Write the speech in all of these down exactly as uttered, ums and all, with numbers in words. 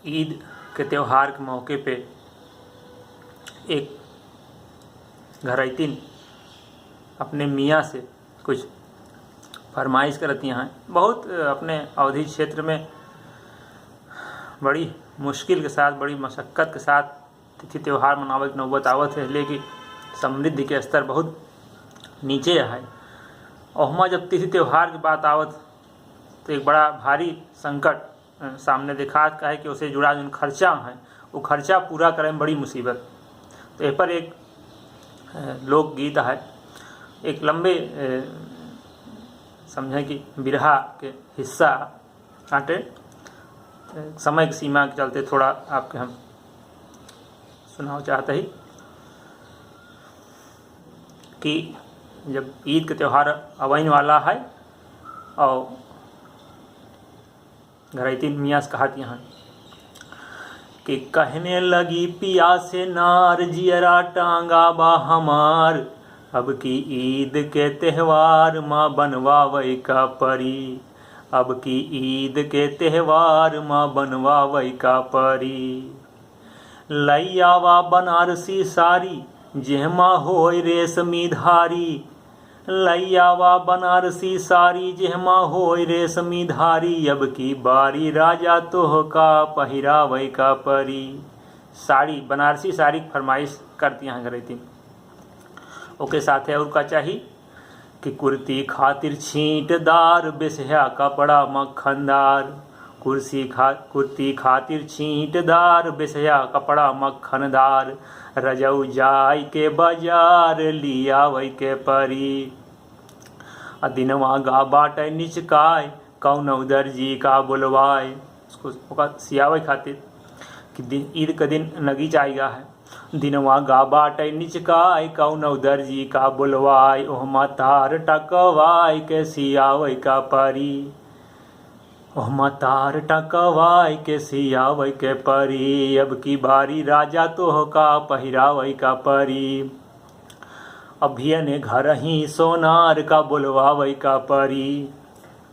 ईद के त्योहार के मौके पे एक घरैतिन अपने मियाँ से कुछ फरमाइश करती हैं। बहुत अपने अवधी क्षेत्र में बड़ी मुश्किल के साथ, बड़ी मशक्कत के साथ तिथि त्योहार मनावे के नौबत आवत है, लेकिन समृद्धि के स्तर बहुत नीचे है। ओहमा जब तिथि त्योहार की बात आवत तो एक बड़ा भारी संकट अ, सामने देखात, काहे कि ओसे जुड़ा जौन खर्चा है, वो खर्चा पूरा करे में बड़ी मुसीबत। तो एह पर एक, अ, लोकगीत है, एक लंबे, अ, समझे कि बिरहा के हिस्सा आटे, अ, समय की सीमा के चलते थोड़ा आपके हम सुनाव चाहत ही कि जब ईद के त्योहार अवइन वाला है और घरैतिन मियाँ से कहत यहाँ कि कहने लगी पिया से नार, जियरा टांगा बा हमार, अब की ईद के त्योहार मा बनवावे का परी, अब की ईद के त्योहार मा बनवावे का परी। लैयावा बनारसी साड़ी, जेहमा होय रेशमी धारी, लैयावा बनारसी साड़ी, जेहमा होय रेशमी धारी, अब की बारी राजा तोहका पहिरावे का परी। साड़ी, बनारसी साड़ी के फरमाइश करती हैं घरैतिन। ओके साथे और का चाही कि कुर्ती खातिर छींटदार, बेसह्या कपड़ा मक्खनदार, कुर्सी खा-, कुर्ती खातिर छींटदार, बेसह्या कपड़ा मक्खनदार, रजऊ जाय के बाजार लियावे के परी। आ दिनवा गा बाटे निचकाय, कौनो दर्जी का बोलवाय, उसको, ओका सियावे खातिर कि दिन, ईद के दिन नगीच आइगा है। दिनवा गा बाटे निचकाय, कौनो दर्जी का बोलवाय, ओहमा तार टकवाय के सियावे का परी, ओहमा तार टकवाय के सियावे के परी, अब की बारी राजा तोहका पहिरावे का परी। अब भियने घर ही सोनार का बोलवावे का परी।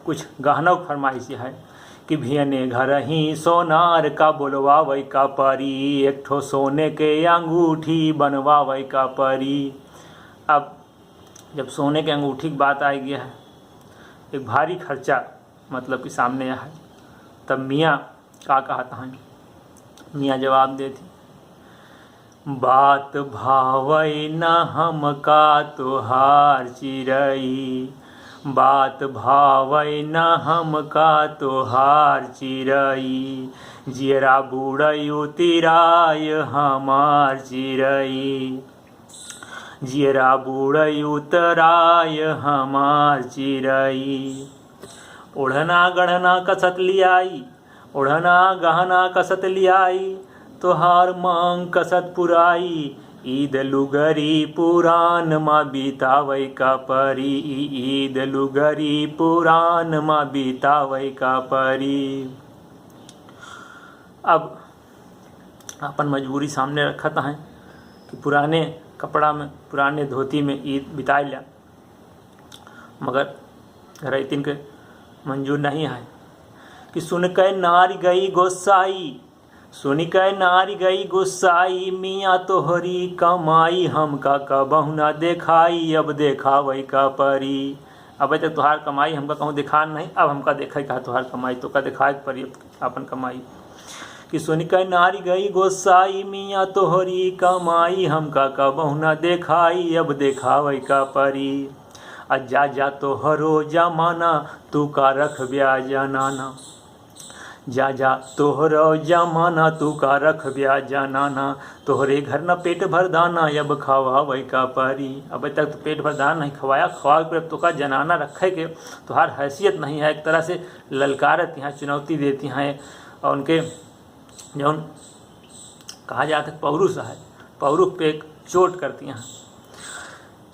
कुछ गहनों के फरमाइश है कि भियने घर ही सोनार का बोलवावे का परी, एक ठो सोने के अंगूठी बनवावे का परी। अब जब सोने के अंगूठी की बात आइ गया है, एक भारी खर्चा मतलब कि सामने है, तब मियाँ का कहत हैं? मियाँ जवाब देती, बात भावै न हमका तोहार चिरई, बात भावै न हमका तोहार चिरई, जियरा बुड़ै उतिराय हमार चिरई, जियरा बुड़ै उतराय हमार चिरई। ओढ़ना गढ़ना कसत लियाई, ओढ़ना गहना कसत लियाई, तोहार मांग कसत पुराई, ईद लुगरी पुरान मा बितावै का परी, ई ईद लुगरी पुरान मा बितावै का परी। अब अपन मजबूरी सामने रखत हैं कि पुराने कपड़ा में, पुराने धोती में ईद बिताइला, मगर घरैतिन के मंजूर नहीं है कि सुन के नारी गई गोसाई, सुन के नारी गई गोसाई, मियाँ तोहरी कमाई हमका कबहू ना देखाई, अब देखावै का परी। अबे तक तोहार कमाई हमका कहूँ देखान नहीं, अब हमका देखै का तोहार कमाई, तोका देखाए के परी अब अपन कमाई। कि सुन के नारी गई गोसाई, मियाँ तोहरी कमाई हमका कबहू ना देखाई, अब देखावै का परी। आ जा जा तोहरो जमाना, तू का रखब्या जनाना। जा जा तोहरो जमाना, तू का रखब्या जनाना, तोहरे घर न पेट भर दाना, अब खवावै का परी। अबे तक तो पेट भर दाना नहीं खवाया, खवावे के परी, अब तोका जनाना रखे के तोहार हैसियत नहीं है। एक तरह से ललकारत यहाँ, चुनौती देती हैं और उनके जौन कहा जात है पौरुष है, पौरुष पे एक चोट करती हैं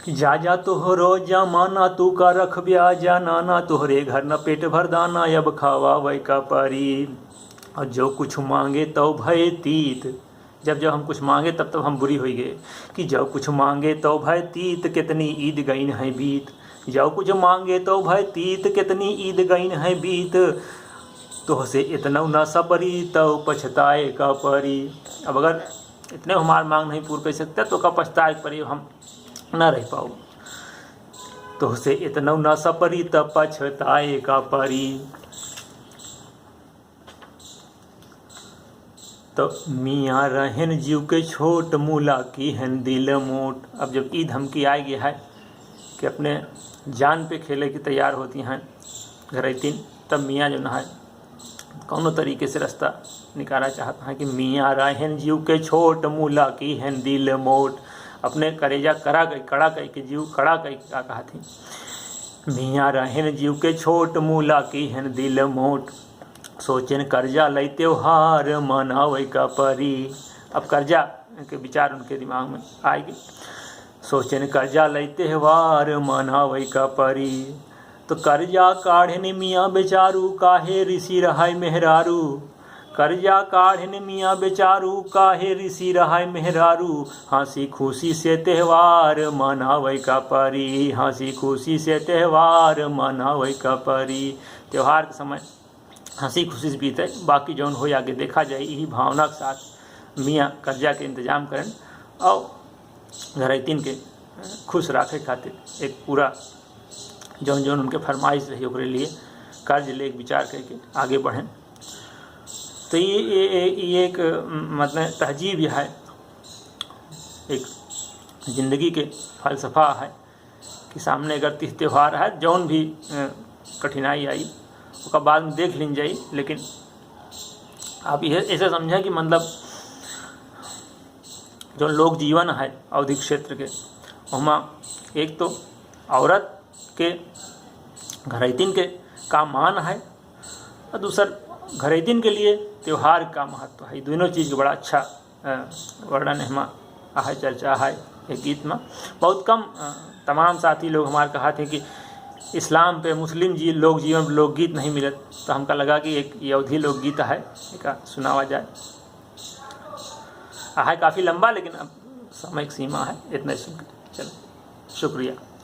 कि जा जा तोहरो जमाना, तू का रखब्या जनाना, तोहरे घर न पेट भर दाना, अब खवावै का परी। और जो कुछ मांगे तौ भय तीत, जब जब हम कुछ मांगे तब तब हम बुरी होइ गए कि जो कुछ मांगे तौ भय तीत, कितनी ईद गईन है बीत। जो कुछ मांगे तौ भय तीत, कितनी ईद गईन है बीत। तोहसे इतनौ न सपरी तौ पछताए का परी। अब अगर इतने हमार मांग नहीं पूर कर सकता तो का पछताए का परी, हम ना रह पाओ। तोहसे इतनौ न सपरी तौ पछताए का परी। तो मियाँ रहेन जीव के छोट, मुला कीहेन दिल मोट। अब जब ई धमकी आए गया है कि अपने जान पे खेले की तैयार होती हैं घरैतिन, तब मियाँ जो है कौनो तरीके से रास्ता निकाला चाहत हैं कि मियाँ रहेन जीव के छोट, मुला कीहेन दिल मोट। अपने करेजा करा कइ, कड़ा कइ के, जीव कड़ा कइ के का कहत ही, मियाँ रहेन जीव के छोट, मुला कीहेन दिल मोट। सोचेन कर्जा लई त्योहार मनावे का परी। अब कर्जा के विचार उनके दिमाग में आए गए। सोचेन कर्जा लई त्योहार मनावे का परी। तो कर्जा काढ़ेन मियाँ बेचारू, काहे ऋषि रहाय मेहरारू। कर्जा काढ़ेन मियाँ बेचारू, काहे ऋषि रहाय मेहरारू। हँसी खुशी से त्योहार मनावे का परी, हँसी खुशी से त्योहार मनावे का परी। त्योहार के समय हँसी खुशी से बीते, बाकी जौन होई आगे देखा जाई। यही भावना के साथ मियाँ कर्जा के इंतजाम करें और घरैतिन के खुश रखे खातिर एक पूरा जौन जौन उनके फरमाइश रही ओकरे लिए कर्ज लेके विचार करके आगे बढ़ें। तो ये, ये, ये, ये एक, मतलब, तहजीब यह है, एक जिंदगी के फलसफा है कि सामने अगर तीज त्योहार है, जौन भी, अ, कठिनाई आई, ओका बाद में देख लीन जाई, लेकिन आप यह ऐसे समझें कि, मतलब, जो लोक जीवन है अवधी क्षेत्र के, ओमा एक तो औरत के, घरैतिन के का मान है, और दूसर घरैतिन के लिए त्योहार का महत्व है। ये दोनों चीज़ के बड़ा अच्छा, अ, वर्णन एहमा आहे, चर्चा है एक गीत में। बहुत कम, अ, तमाम साथी लोग हमार कहा थे कि इस्लाम पे, मुस्लिम जी, लोक जीवन पे लोकगीत नहीं मिलत, तो हमका लगा कि एक ये अवधी लोकगीत है, एका सुनावा जाए। आहे काफ़ी लंबा, लेकिन अब समय की सीमा है, इतना ही सुन के चलो, शुक्रिया।